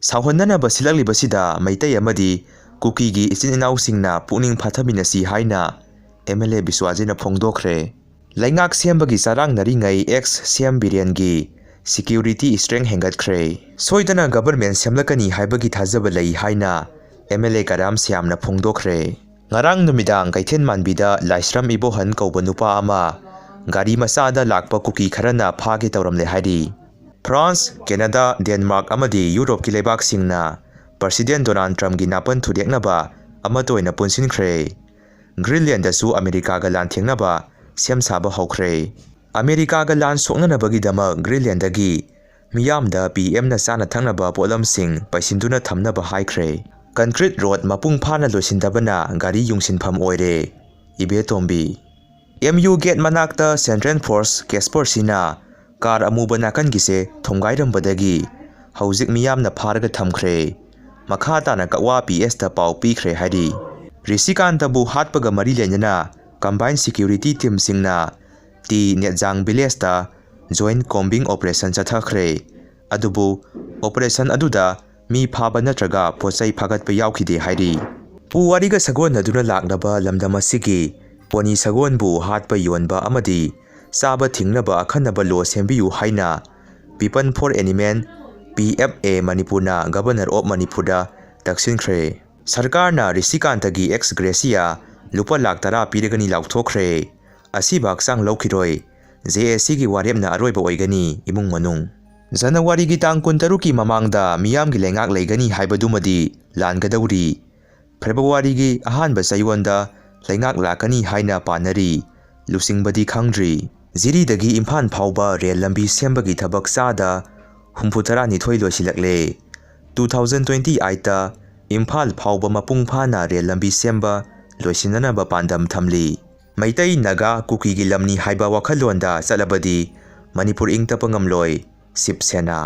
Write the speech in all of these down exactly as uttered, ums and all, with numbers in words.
ꯁꯥꯎꯍꯟꯅꯅꯕ ꯁꯤꯜꯂꯛꯂꯤꯕꯁꯤꯗ ꯃꯩꯇꯩ ꯑꯃꯗꯤ ꯀꯨꯀꯤꯒꯤ ꯏꯆꯤꯟ ꯏꯅꯥꯎꯁꯤꯡꯅ ꯄꯨꯛꯅꯤꯡ ꯐꯥꯊꯃꯤꯟꯅꯁꯤ ꯍꯥꯏꯅ ꯑꯦꯝ ꯑꯦꯜ ꯑꯦ ꯕꯤꯁ꯭ꯋꯥꯖꯤꯠꯅ ꯐꯣꯡꯗꯣꯛꯈ꯭ꯔꯦ꯫ ꯂꯩꯉꯥꯛ ꯁꯦꯝꯕꯒꯤ ꯆꯔꯥꯡꯅꯔꯤꯉꯩ ꯑꯦꯛꯁ ꯁꯤ ꯑꯦꯝ ꯕꯤꯔꯦꯟꯒꯤ ꯁꯦꯀ꯭ꯌꯨꯔꯤꯇꯤ ꯏꯁꯇ꯭ꯔꯦꯡ ꯍꯦꯟꯒꯠꯈ꯭ꯔꯦ꯫ ꯁꯣꯏꯗꯅ ꯒꯕꯔꯃꯦꯟ ꯁꯦꯝꯂꯛꯀꯅꯤ ꯍꯥꯏꯕꯒꯤ ꯊꯥꯖꯕ ꯂꯩ ꯍꯥꯏꯅ ꯑꯦꯝ ꯑꯦꯜ ꯑꯦ ꯀꯔꯥꯝ ꯁ꯭ꯌꯥꯝꯅ ꯐꯣꯡꯗꯣꯛꯈ꯭ꯔꯦ꯫ ꯉꯔꯥꯡ ꯅꯨꯃꯤꯗꯥꯡ ꯀꯩꯊꯦꯜ ꯃꯥꯟꯕꯤꯗ ꯂꯥꯏꯁ꯭ꯔꯝ ꯏꯕꯣꯍꯟ ꯀꯧꯕ ꯅꯨꯄꯥ ꯑꯃ ꯒꯥꯔꯤ ꯃꯆꯥꯗ ꯂꯥꯛꯄ ꯀꯨꯀꯤ ꯈꯔꯅ ꯐꯥꯒꯦ ꯇꯧꯔꯝꯂꯦ ꯍꯥꯏꯔꯤ꯫ ꯐ꯭ꯔꯥꯟꯁ, ꯀꯦꯅꯗꯥ, ꯗꯦꯟꯃꯥꯔꯛ ꯑꯃꯗꯤ ꯌꯨꯔꯣꯞꯀꯤ ꯂꯩꯕꯥꯛꯁꯤꯡꯅ ꯄ꯭ꯔꯁꯤꯗꯦꯟ ꯗꯣꯅꯥꯜꯗ ꯇ꯭ꯔꯝꯞꯀꯤ ꯅꯥꯄꯟ ꯊꯨꯗꯦꯛꯅꯕ ꯑꯃꯠꯇ ꯑꯣꯏꯅ ꯄꯨꯟꯁꯤꯟꯈ꯭ꯔꯦ꯫ ꯒ꯭ꯔꯤꯟꯂꯦꯟꯗꯁꯨ ꯑꯃꯦꯔꯤꯀꯥꯒ ꯂꯥꯟꯊꯦꯡꯅꯕ ꯁꯦꯝ ꯁꯥꯕ ꯍꯧꯈ꯭ꯔꯦ꯫ ꯑꯃꯦꯔꯤꯀꯥꯒ ꯂꯥꯟ ꯁꯣꯛꯅꯅꯕꯒꯤꯗꯃꯛ ꯒ꯭ꯔꯤꯟꯂꯦꯟꯗꯒꯤ ꯃꯤꯌꯥꯝꯗ ꯄꯤ ꯑꯦꯝꯅ ꯆꯥꯅ ꯊꯛꯅꯕ ꯄꯣꯠꯂꯝꯁꯤꯡ ꯄꯩꯁꯤꯟꯗꯨꯅ ꯊꯝꯅꯕ ꯍꯥꯏꯈ꯭ꯔꯦ꯫ ꯀꯟꯀ꯭ꯔꯤꯠ ꯔꯣꯗ ꯃꯄꯨꯡ ꯐꯥꯅ ꯂꯣꯏꯁꯤꯟꯗꯕꯅ ꯒꯥꯔꯤ ꯌꯨꯡꯁꯤꯟꯐꯝ ꯑꯣꯏꯔꯦ꯫ ꯏꯕꯦꯇꯣꯝꯕꯤ꯫ ꯑꯦꯝ ꯌꯨ ꯒꯦꯠ ꯃꯅꯥꯛꯇ ꯁꯦꯟꯇ꯭ꯔꯦꯜ ꯐꯣꯔꯁ ꯀꯦꯁꯄꯔꯁꯤꯅ ꯀꯥꯔ ꯑꯃꯨꯕ ꯅꯥꯀꯟꯒꯤꯁꯦ ꯊꯣꯝꯒꯥꯏꯔꯝꯕꯗꯒꯤ ꯍꯧꯖꯤꯛ ꯃꯤꯌꯥꯝꯅ ꯐꯥꯔꯒ ꯊꯝꯈ꯭ꯔꯦ꯫ ꯃꯈꯥ ꯇꯥꯅ ꯀꯛꯋꯥ ꯄꯤ ꯑꯦꯁꯇ ꯄꯥꯎ ꯄꯤꯈ꯭ꯔꯦ ꯍꯥꯏꯔꯤ꯫ ꯔꯤꯁꯤꯀꯥꯟꯇꯕꯨ ꯍꯥꯠꯄꯒ ꯃꯔꯤ ꯂꯩꯅꯅ ꯀꯝꯕꯥꯏꯟ ꯁꯦꯀ꯭ꯌꯨꯔꯤꯇꯤ ꯇꯤꯝꯁꯤꯡꯅ ꯇꯤ ꯅꯦꯠꯖꯥꯡ ꯚꯤꯂꯦꯖꯇ ꯖꯣꯏꯟ ꯀꯣꯝꯕꯤꯡ ꯑꯣꯄꯔꯦꯁꯟ ꯆꯠꯊꯈ꯭ꯔꯦ꯫ ꯑꯗꯨꯕꯨ ꯑꯣꯄꯔꯦꯁꯟ ꯑꯗꯨꯗ ꯃꯤ ꯐꯥꯕ ꯅꯠꯇ꯭ꯔꯒ ꯄꯣꯠꯆꯩ ꯐꯥꯒꯠꯄ ꯌꯥꯎꯈꯤꯗꯦ ꯍꯥꯏꯔꯤ꯫ ꯄꯨꯋꯥꯔꯤꯒ ꯁꯥꯒꯣꯟꯅꯗꯨꯅ ꯂꯥꯛꯂꯕ ꯂꯝꯗꯝ ꯑꯁꯤꯒꯤ ꯄꯣꯅꯤ ꯁꯒꯣꯜꯕꯨ ꯍꯥꯠꯄ, ꯌꯣꯟꯕ ꯑꯃꯗꯤ ꯆꯥꯕ ꯊꯤꯡꯅꯕ ꯑꯈꯟꯅꯕ ꯂꯣ ꯁꯦꯝꯕꯤꯌꯨ ꯍꯥꯏꯅ People for Animal, P F A, ꯃꯅꯤꯄꯨꯔꯅ Governor of ꯃꯅꯤꯄꯨꯔꯗ ꯇꯛꯁꯤꯟꯈ꯭ꯔꯦ꯫ ꯁꯔꯀꯥꯔꯅ ꯔꯤꯁꯤꯀꯥꯟꯇꯒꯤ ꯑꯦꯛꯁ ꯒ꯭ꯔꯦꯁꯤꯌꯥ ꯂꯨꯄꯥ ꯂꯥꯈ ꯇꯔꯥ ꯄꯤꯔꯒꯅꯤ ꯂꯥꯎꯊꯣꯛꯈ꯭ꯔꯦ꯫ ꯑꯁꯤꯕ ꯍꯛꯆꯥꯡ ꯂꯧꯈꯤꯔꯣꯏ꯫ ꯖꯦ ꯑꯦ ꯁꯤꯒꯤ ꯋꯥꯔꯦꯞꯅ ꯑꯔꯣꯏꯕ ꯑꯣꯏꯒꯅꯤ꯫ ꯏꯃꯨꯡ ꯃꯅꯨꯡ꯫ ꯖꯅꯋꯥꯔꯤꯒꯤ ꯇꯥꯡ ꯀꯨꯟꯇꯔꯨꯛꯀꯤ ꯃꯃꯥꯡꯗ ꯃꯤꯌꯥꯝꯒꯤ ꯂꯩꯉꯥꯛ ꯂꯩꯒꯅꯤ ꯍꯥꯏꯕꯗꯨꯃꯗꯤ ꯂꯥꯟꯒꯗꯧꯔꯤ꯫ ꯐꯦꯕ꯭ꯔꯨꯋꯥꯔꯤꯒꯤ ꯑꯍꯥꯟꯕ ꯆꯌꯣꯜꯗ ꯂꯩꯉꯥꯛ ꯂꯥꯛꯀꯅꯤ ꯍꯥꯏꯅ ꯄꯥꯅꯔꯤ꯫ ꯂꯨꯆꯤꯡꯕꯗꯤ ꯈꯪꯗ꯭ꯔꯤ꯫ ꯖꯤꯔꯤꯗꯒꯤ ꯏꯝꯐꯥꯜ ꯐꯥꯎꯕ ꯔꯦꯜ ꯂꯝꯕꯤ ꯁꯦꯝꯕꯒꯤ ꯊꯕꯛ ꯆꯥꯗ ꯍꯨꯝꯐꯨ ꯇꯔꯥꯅꯤꯊꯣꯏ ꯂꯣꯏꯁꯤꯜꯂꯛꯂꯦ꯫ Two thousand twenty eightꯇ ꯏꯝꯐꯥꯜ ꯐꯥꯎꯕ ꯃꯄꯨꯡ ꯐꯥꯅ ꯔꯦꯜ ꯂꯝꯕꯤ ꯁꯦꯝꯕ ꯂꯣꯏꯁꯤꯟꯅꯅꯕ ꯄꯥꯟꯗꯝ ꯊꯝꯂꯤ꯫ ꯃꯩꯇꯩ, ꯅꯥꯒꯥ, ꯀꯨꯀꯤꯒꯤ ꯂꯝꯅꯤ ꯍꯥꯏꯕ ꯋꯥꯈꯜꯂꯣꯟꯗ ꯆꯠꯂꯕꯗꯤ ꯃꯅꯤꯄꯨꯔ ꯏꯪ ꯇꯞꯄ ꯉꯝꯂꯣꯏ, ꯁꯤꯕ ꯁꯦꯅꯥ꯫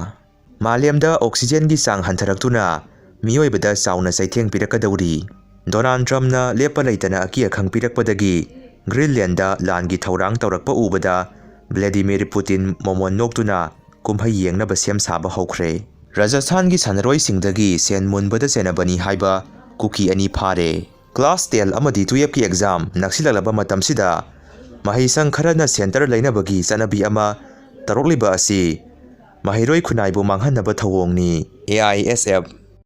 ꯃꯥꯂꯦꯝꯗ ꯑꯣꯛꯁꯤꯖꯦꯟꯒꯤ ꯆꯥꯡ ꯍꯟꯊꯔꯛꯇꯨꯅ ꯃꯤꯑꯣꯏꯕꯗ ꯆꯥꯎꯅ ꯆꯩꯊꯦꯡ ꯄꯤꯔꯛꯀꯗꯧꯔꯤ꯫ ꯗꯣꯅꯥꯜꯗ ꯇ꯭ꯔꯝꯞꯅ ꯂꯦꯞꯄ ꯂꯩꯇꯅ ꯑꯀꯤ ꯑꯈꯪ ꯄꯤꯔꯛꯄꯗꯒꯤ ꯒ꯭ꯔꯤꯟꯂꯦꯟꯗ ꯂꯥꯟꯒꯤ ꯊꯧꯔꯥꯡ ꯇꯧꯔꯛꯄ ꯎꯕꯗ ꯚ꯭ꯂꯦꯗꯤꯃꯤꯔ ꯄꯨꯇꯤꯟ ꯃꯣꯃꯣꯟ ꯅꯣꯛꯇꯨꯅ ꯀꯨꯝꯍꯩ ꯌꯦꯡꯅꯕ ꯁꯦꯝ ꯁꯥꯕ ꯍꯧꯈ꯭ꯔꯦ꯫ ꯔꯥꯖꯁꯊꯥꯟꯒꯤ ꯁꯥꯟꯅꯔꯣꯏꯁꯤꯡꯗꯒꯤ ꯁꯦꯟ ꯃꯨꯟꯕꯗ ꯆꯦꯟꯅꯕꯅꯤ ꯍꯥꯏꯕ ꯀꯨꯀꯤ ꯑꯅꯤ ꯐꯥꯔꯦ꯫ Class ten ꯑꯃꯗꯤ twelve ꯀꯤ exam ꯅꯛꯁꯤꯜꯂꯛꯂꯕ ꯃꯇꯝꯁꯤꯗ ꯃꯍꯩꯁꯪ ꯈꯔꯅ center ꯂꯩꯅꯕꯒꯤ ꯆꯠꯅꯕꯤ ꯑꯃ ꯇꯧꯔꯛꯂꯤꯕ ꯑꯁꯤ ꯃꯍꯩꯔꯣꯏ ꯈꯨꯟꯅꯥꯏꯕꯨ ꯃꯥꯡꯍꯟꯅꯕ ꯊꯧꯑꯣꯡꯅꯤ꯫ A I S F